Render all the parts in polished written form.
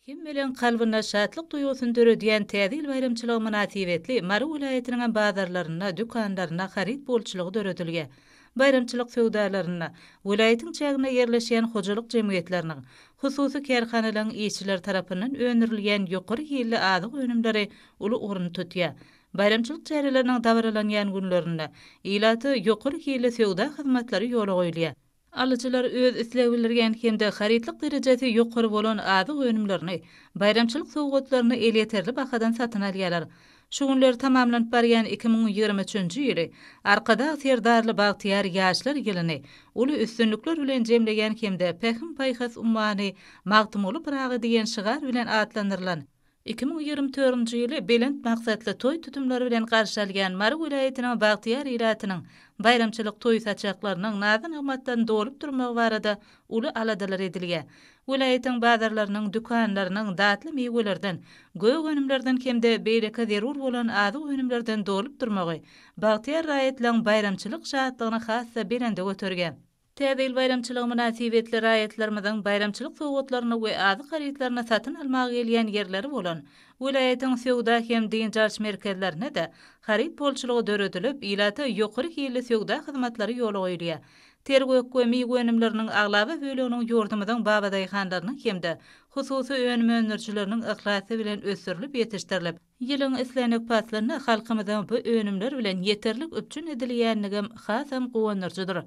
Hemmeleň kalbynda şatlyk duýgusyny döredýän Täze ýyl baýramçylygy mynasybetli Mary welaýatynyňam bazarlarynda, dükanlarynda haryt bolçulygy döredilýär. Baýramçylyk söwdalarynda welaýatyň çäginde ýerleşýän hojalyk jemgyýetleriniň, hususy kärhanalaryň işçileri tarapyndan öndürilýän ýokary hilli azyk önümleri uly orun tutýar. Baýramçylyk çäreleriniň dabaralanýan günlerinde ilata ýokary hilli söwda hyzmatlary ýola goýulýar. Alyjylar öz isleg bildirýän hem-de harytlyk derejesi ýokary bolan azyk önümlerini, baýramçylyk sowgatlaryny elýeterli bahadan satyn alýarlar. Şu günler tamamlanyp barýan 2023-nji ýyly Arkadag Serdarly bagtyýar ýaşlar ýylyny uly üstünlikler bilen jemleýän hem-de Pähim-paýhas ummany Magtymguly Pyragy diýen şygar bilen atlandyrylan 2024-nji ýyly belent maksatly toý tutumlary bilen garşy alýan Mary welaýatynyň bagtyýar ilatynyň baýramçylyk toý saçaklarynyň nazy-nygmatdan dolup durmagy barada uly aladalar edilýär. Welaýatyň bazarlarynyň, dükanlarynyň datly miwelerden, gök önümlerden hem-de beýleki zerur bolan azyk önümlerden dolup durmagy bagtyýar raýatlaryň baýramçylyk şatlygyny has-da belende göterýär. Täze ýyl baýramçylygy mynasybetli raýatlarymyzyň baýramçylyk sowgatlaryny we azyk harytlaryny satyn almaga gelýän ýerleri bolan welaýatyň söwda hem dynç alyş merkezlerinde-de haryt bolçulygy döredilip, ilata ýokary hilli söwda hyzmatlary ýola goýulýar. Ter gök we miwe önümleriniň aglaba böleginiň ýurdumyzyň babadaýhanlarynyň hem-de hususy önüm öndürijileriniň yhlasy bilen ösdürilip ýetişdirilip, Ýylyň islendik paslynda halkymyzyň bu önümler bilen ýeterlik üpjün edilýänligem hasam guwandyryjydyr.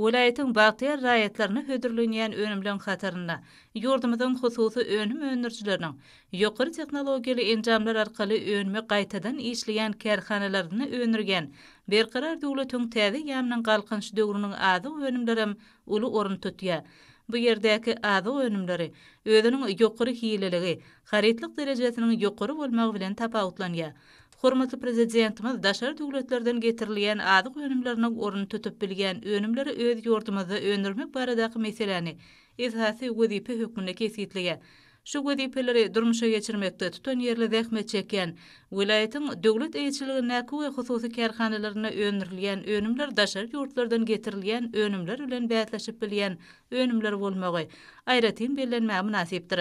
Welaýatyň bagtyýar raýatlaryna hödürlenýän önümleň hatarynda ýurdumyzyň hususy önüm öndürijileriniň ýokary tehnologiýaly enjamlar arkaly önümi gaýtadan işleýän kärhanalarynda öndürýän Berkarar döwletiň täze eýýamynyň Galkynyş döwrüniň azyk önümlerem uly orun tutýar. Bu ýerdäki azyk önümleri özüniň ýokary hililigi, harytlyk derejesiniň ýokary bolmagy bilen tapawutlanýar. Hormatly Prezidentimiz daşary döwletlerden getirilýän azyk önümleriniň ornuny tutup bilýän önümleri öz ýurdumyzda öndürmek baradaky meseläni esasy wezipe hökmünde kesgitleýär. Şu wezipeleri durmuşa geçirmekde tutanýerli zähmet çekýän welaýatyň döwlet eýeçiligindäki we hususy kärhanalarynda öndürilýän önümler daşary ýurtlardan getirilýän önümler bilen bäsleşip bilýän önümler bolmagy aýratyn bellenmäge mynasypdyr.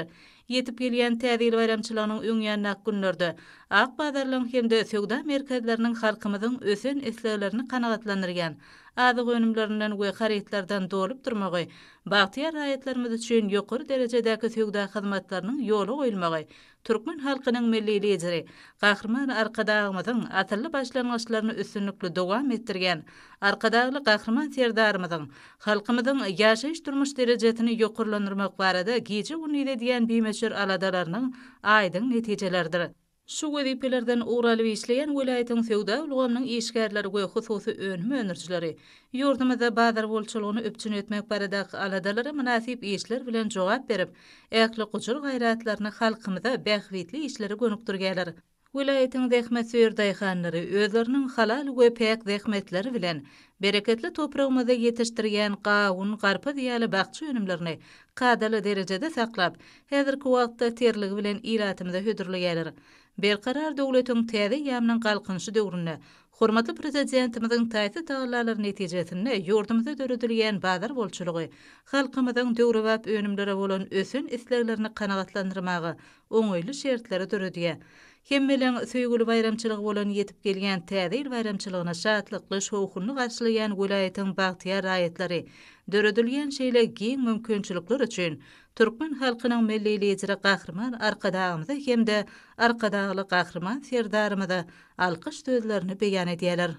Ýetip gelýän Täze ýyl baýramçylygynyň öň ýanyndaky günlerde ak bazarlaryň hem-de söwda merkezleriniň halkymyzyň ösen isleglerini kanagatlandyrýan azyk önümlerinden we harytlardan dolup durmagy bagtyýar raýatlarymyz üçin ýokary derejedäki söwda hyzmatlarynyň ýola goýulmagy türkmen halkynyň Milli Lideri Gahryman Arkadagymyzyň asylly başlangyçlaryny üstünlikli dowam etdirýän Arkadagly Gahryman Serdarymyzyň halkymyzyň ýaşaýyş-durmuş derejesini ýokarlandyrmak barada gije-gündiz edýän bimöçber aladalarynyň aýdyň netijeleridir. Şu wezipelerden ugur alyp işleýän welaýatyň söwda ulgamynyň işgärleri we hususy önüm öndürijileri ýurdumyzda bazar bolçulygyny üpjün etmek baradaky aladalara mynasyp işler bilen jogap berip, ähli gujur-gaýratlaryny halkymyza bähbitli işlere gönükdirýärler. Welaýatyň zähmetsöýer daýhanlary özleriniň halal we päk zähmetleri bilen bereketli topragymyzda ýetişdirýän gawun, garpyz ýaly bakja önümlerini kadaly derejede saklap, häzirki wagtda terligi bilen ilatymyza hödürleýärler. Berkarar döwletiň täze eýýamynyň Galkynyşy döwründe hormatly Prezidentimiziň taýsyz tagallalary netijesinde ýurdumyzda döredilýän bazar bolçulygy halkymyzyň döwrebap önümlere bolan ösen isleglerini kanagatlandyrmaga oňaýly şertleri döredýär. Hemmeleň söýgüli baýramçylygy bolan ýetip gelýän Täze ýyl baýramçylygyny şatlykly, şowhunly garşylaýan welaýatyň bagtyýar raýatlary döredilýän şeýle giň mümkinçilikler üçin türkmen halkynyň Milli Lideri Gahryman Arkadagymyza hem-de Arkadagly Gahryman Serdarymyza alkyş sözlerini beýan edýärler.